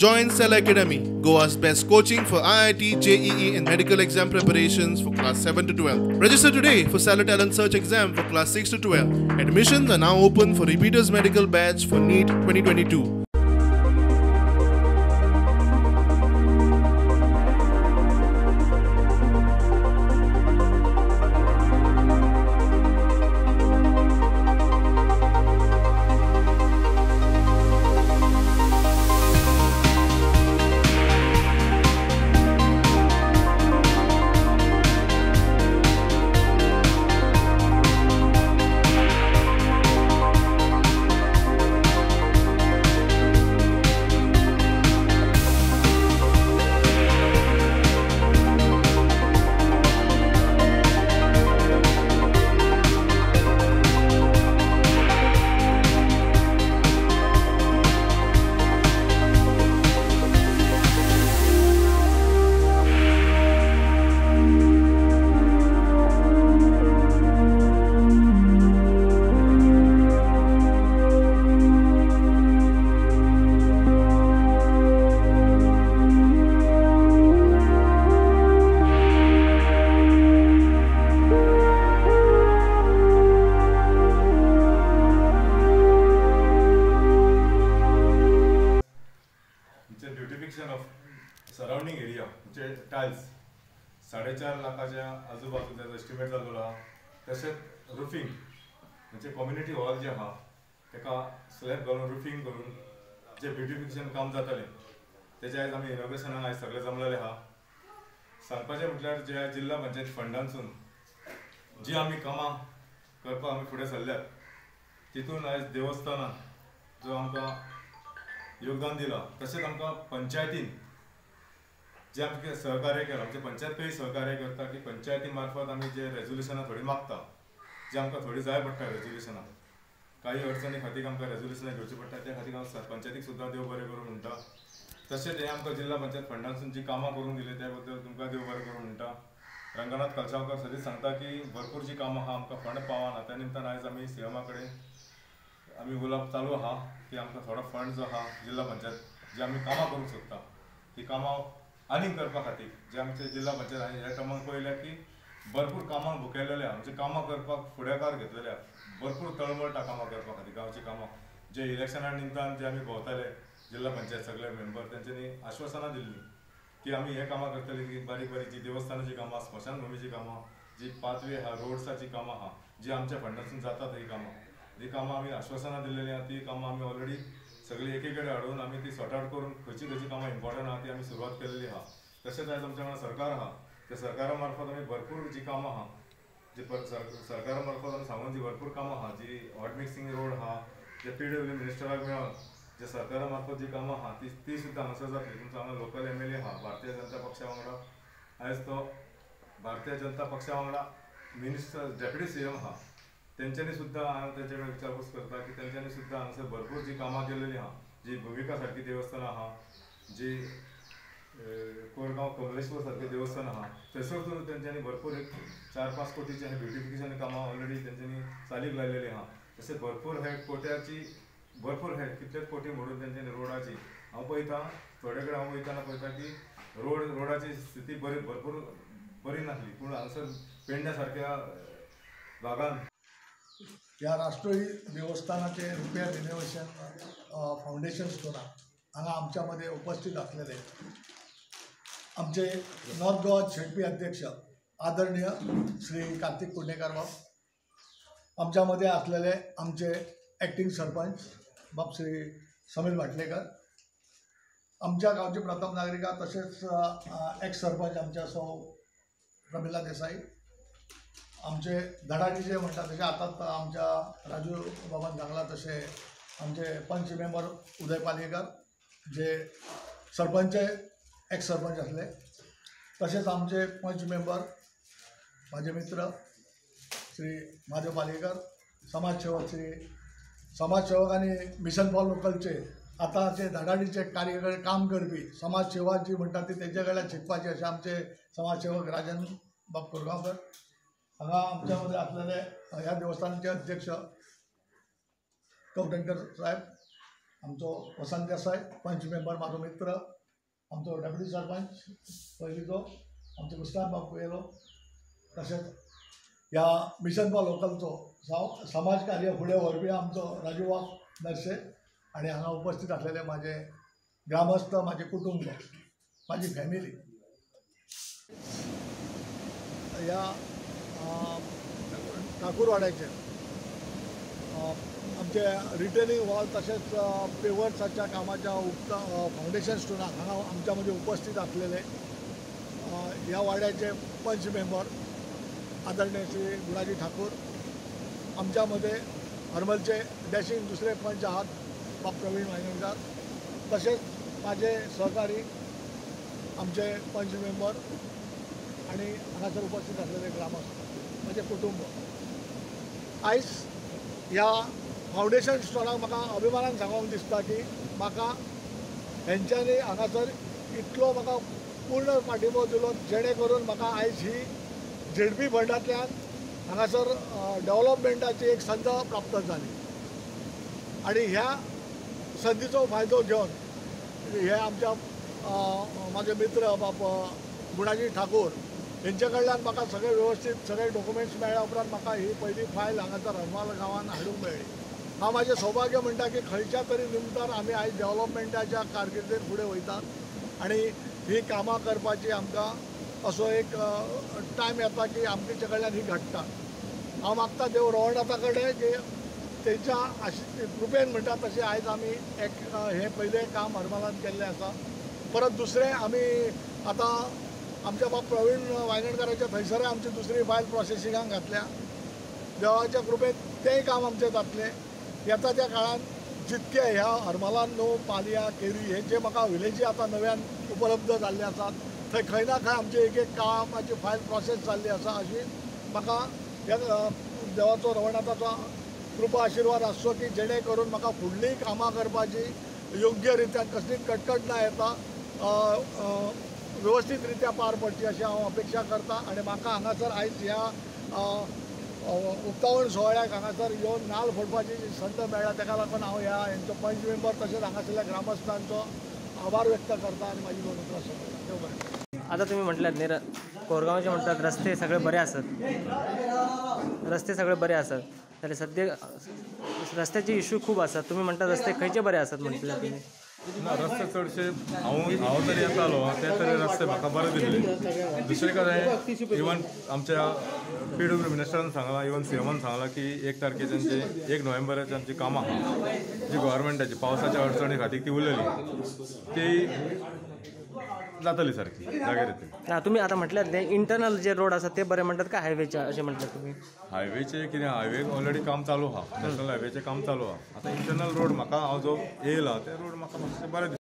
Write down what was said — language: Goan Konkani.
Join Cell Academy, Goa's best coaching for IIT, JEE and medical exam preparations for class 7 to 12. Register today for Cellar Talent Search exam for class 6 to 12. Admissions are now open for Repeaters Medical Batch for NEET 2022. Surrounding area म्हणजे टायल्स 4.5 लाखाच्या आजूबाजू त्याचा एस्टिमेट जाल्लो आहा. तशेंच रुफिंग म्हणजे कम्युनिटी हॉल जे आहा तेका स्लॅब घालून रुफिंग करून जे ब्युटिफिकेशन काम जातालें तेजे आयज आमी इनॉग्रेशनाक आयज सगळे जमलेले आहा. सांगपाचें म्हटल्यार जे जिल्हा पंचायत फंडांसून जी आमी कामां करपाक आमी फुडें सरल्यात तितून आयज देवस्थानान जो आमकां योगदान दिलां तशेंच आमकां पंचायतीन जे आमचें सहकार्य केलां, आमचे पंचायतूय सहकार्य करता की पंचायती मार्फत आमी जे रेजोल्युशनां थोडी मागता जे आमकां थोडी जाय पडटा रेजोल्युशनां, काही अडचणी खातीर आमकां रेजोल्युशनां घेवची पडटा, त्या खातीर हांव पंचायतीक सुद्दां देव बरें करूं म्हणटा. तशेंच हें आमकां जिल्हा पंचायत फंडांसून जी कामां करून दिली त्या बद्दल तुमकां देव बरें करूं म्हणटा. रंगनाथ कलसांवकर सदींच सांगता की भरपूर जी कामां आहा आमकां फंड पावना, त्या निमतान आयज आमी सीएमा कडेन आमी उलोवप चालू आहा की आमकां थोडो फंड जो आहा जिल्हा पंचायत जी आमी कामां करूंक सोदता ती कामां आनीक करपा खातीर जे आमचे जिल्हा पंचायत आनी ह्या टर्माक पळयल्या की भरपूर कामां भुकेलेले आहा, म्हणजे कामां करपाक फुडाकार घेतलेले आहा, भरपूर तळमळटा कामां करपा खातीर. गांवची कामां जे इलेक्शना निमतान जे आमी भोंवताले जिल्हा पंचायत सगळे मेंबर तेंच्यांनी आश्वासनां दिल्लीं की आमी हे कामां करतले की बारीक बारीक जी देवस्थानाची कामां, स्मशानभुमीची कामां, जी पाथवे आहा, रोड्साची कामां आहा जी आमच्या फंडासून जातात ही कामां, ही कामां आमी आश्वासनां दिल्लेली आहा, ती कामां आमी ऑलरेडी सगळी एकी कडेन हाडून आमी ती सॉर्ट आवट करून खंयची खंयची कामां इम्पॉर्टंट आहा ती आमी सुरवात केलेली आहा. तशेंच आयज आमच्या वांगडा सरकार आहा, त्या सरकारा मार्फत आमी भरपूर जी कामां आहा जी सरकारा मार्फत आमी सांगून जी भरपूर कामां आहा, जी हॉट मिक्सिंग रोड आहा, जे पीडब्ल्यू मिनिस्टराक मेळोन जे सरकारा मार्फत जी कामां आहा ती ती सुद्दां हांगासर जातली. तुमचो हांगा लोकल एमएलए आहा भारतीय जनता पक्षा वांगडा, आयज तो भारतीय जनता पक्षा वांगडा मिनिस्टर डेप्युटी सीएम आहा, तेंच्यांनी सुद्दां हांव तेंचे कडेन विचारपूस करता की तेंच्यांनी सुद्दां हांगासर भरपूर जी कामां केलेली आहा, जी भुमिका सारकी देवस्थानां आहा, जी कोरगांव कमलेश्वर सारकें देवस्थान आहा थंयसर सुद्दां तेंच्यांनी भरपूर एक 4-5 कोटीचें हें ब्युटिफिकेशन कामां ऑलरेडी तेंच्यांनी चालीक लायलेली आहा. तशेंच भरपूर हे कोट्याची भरपूर हे कितलेच कोटी म्हणून तेंच्यांनी रोडाची हांव पळयता थोडे कडेन हांव वयताना पळयता की रोडाची स्थिती बरी भरपूर बरी नासली पूण हांगासर पेडण्या सारक्या भागान ह्या राष्ट्रीय देवस्थानाचे रुपया रिनोव्हेशन फावंडेशन स्टोनाक हांगा आमच्या मध्ये उपस्थित असलेले आमचे नॉर्थ गोवा झेडपी अध्यक्ष आदरणीय श्री कार्तिक कुंडेकर बाब, आमच्यामध्ये असलेले आमचे ॲक्टिंग सरपंच बाब श्री समीर भाटलेकर, आमच्या गावचे प्रथम नागरिका तसेच एक्स सरपंच आमच्या सौ प्रमिला देसाई, आमचे धडाडीचे म्हणटा तशे आतांच आमच्या राजू बाबान सांगलां तशे आमचे पंच मेंबर उदय पालयेकर जे सरपंच एक्स सरपंच आसले, तशेंच आमचे पंच मेंबर माझे मित्र श्री महादेव पालयेकर, समाजसेवक श्री समाजसेवक आनी मिशन फॉर लोकलचे आतांचे धडाडीचे कार्य काम करपी समाजसेवा जी म्हणटा ती तेंचे कडल्यान शिकपाची अशें आमचे समाजसेवक राजन बाब कोरगांवकर, हांगा आमच्या मदें आसलेले ह्या देवस्थानाचे अध्यक्ष कवठणकर साहेब, आमचो वसंत देसाय पंच मेंबर म्हाजो मित्र, आमचो डेप्युटी सरपंच पयलींचो आमचो गुस्तान बाब कुयेलो, तशेंच ह्या मिशन फॉर लोकलचो समाज कार्य फुडें व्हरपी आमचो राजू बाब नर्से आनी हांगा उपस्थित आसलेले म्हाजे ग्रामस्थ, म्हाजें कुटुंब, म्हाजी फॅमिली. ह्या ठाकूरवाड्याचेर आमचे रिटेनिंग वॉल तशेंच पेवर्साच्या कामाच्या उक्ता फावंडेशन स्टोनाक हांगा आमच्या मदीं उपस्थित आसलेले ह्या वाड्याचे पंच मेंबर आदरणीय श्री गुणाजी ठाकूर, आमच्या मदें हरमलचे डॅशींग दुसरे पंच आहात बाब प्रवीण वायंगणकार, तशेंच म्हाजे सहकारी आमचे पंच मेंबर आनी हांगासर उपस्थित आसलेले ग्रामस्थ, म्हाजें कुटुंब. आयज ह्या फावंडेशन स्टोनाक म्हाका अभिमानान सांगूंक दिसता की म्हाका हेंच्यांनी हांगासर इतलो म्हाका पूर्ण पाठिंबो दिलो जेणे करून म्हाका आयज ही झेडपी फंडांतल्यान हांगासर डेवलपमेंटाची एक संद प्राप्त जाली आनी ह्या संदीचो फायदो घेवन हे आमच्या म्हाजे मित्र बाब गुणाजी ठाकूर हेंचे कडल्यान म्हाका सगळे वेवस्थीत सगळे डॉक्युमेंट्स मेळ्ळ्या उपरांत म्हाका ही पयली फायल हांगासर हरमल गांवांत हाडूंक मेळ्ळी. हांव म्हाजें सौभाग्य म्हणटा की खंयच्या तरी निमतान आमी आयज डेवलपमेंटाच्या कारकिर्दीन फुडें वयतात आनी ही कामां करपाची आमकां असो एक टायम येता की आमचे कडल्यान ही घडटा. हांव मागता देव रवळनाथा कडेन की तेंच्या कृपेन म्हणटा तशें आयज आमी एक हें पयलें काम हरमलान केल्लें आसा. परत दुसरें आमी आतां आमच्या बाब प्रवीण वायंगणकाराच्या थंयसरय आमची दुसरी फायल प्रोसेसिंगाक घातल्या. देवाच्या कृपेन तेंय काम आमचें जातलें. येता त्या काळान जितके ह्या हरमलान न्हू पालया केरी हे जे म्हाका विलेजी आतां नव्यान उपलब्ध जाल्ले आसात थंय खंय ना खंय आमचे एक एक कामाची फायल प्रोसेस जाल्ली आसा अशी म्हाका ह्या देवाचो रवळनाथाचो कृपा आशिर्वाद आसचो की जेणे करून म्हाका फुडलीं कामां करपाची योग्य रित्यान कसलीच कटकट ना येता वेवस्थीत रित्या पार पडची अशी हांव अपेक्षा करता. आनी म्हाका हांगासर आयज ह्या उक्तावण सुवाळ्याक हांगासर येवन नाल फोडपाची जी संद मेळ्ळ्या ताका लागून हांव ह्या हेंचो पंच मेंबर तशेंच हांगासरल्या ग्रामस्थांचो आभार व्यक्त करता आनी म्हाजी दोन उतरां सोंपयता. देव बरें. आतां तुमी म्हटल्यात न्ही कोरगांवचे म्हणटात रस्ते सगळे बरे आसात, रस्ते सगळे बरे आसात जाल्यार सद्या रस्त्याचे इशू खूब आसात. तुमी म्हणटात रस्ते खंयचे बरे आसात म्हटल्यार तुमी? ना, रस्ते चडशे हांव तरी येतालो ते तरी रस्ते म्हाका बरे दिसले. दुसरे कडेन इवन आमच्या पीडब्ल्यू मिनिस्टरान सांगलां, इवन सीएमान सांगलां की 1 तारखेच्यान 1 नोव्हेंबराची आमची कामां आहा जी गव्हर्मेंटाची पावसाच्या अडचणी खातीर ती उरलेली ती जातली सारकी जाग्यार येतली. ना, तुमी आतां म्हटल्यार न्ही इंटरनल जे रोड आसा ते बरे म्हणटात काय हायवेचे अशें म्हटल्यार तुमी? हायवेचे कितें, हायवे ऑलरेडी काम चालू आहा, नॅशनल हायवेचें काम चालू आहा. आतां इंटरनल रोड म्हाका हांव जो येयला ते रोड म्हाका मातशे बरे दिसता.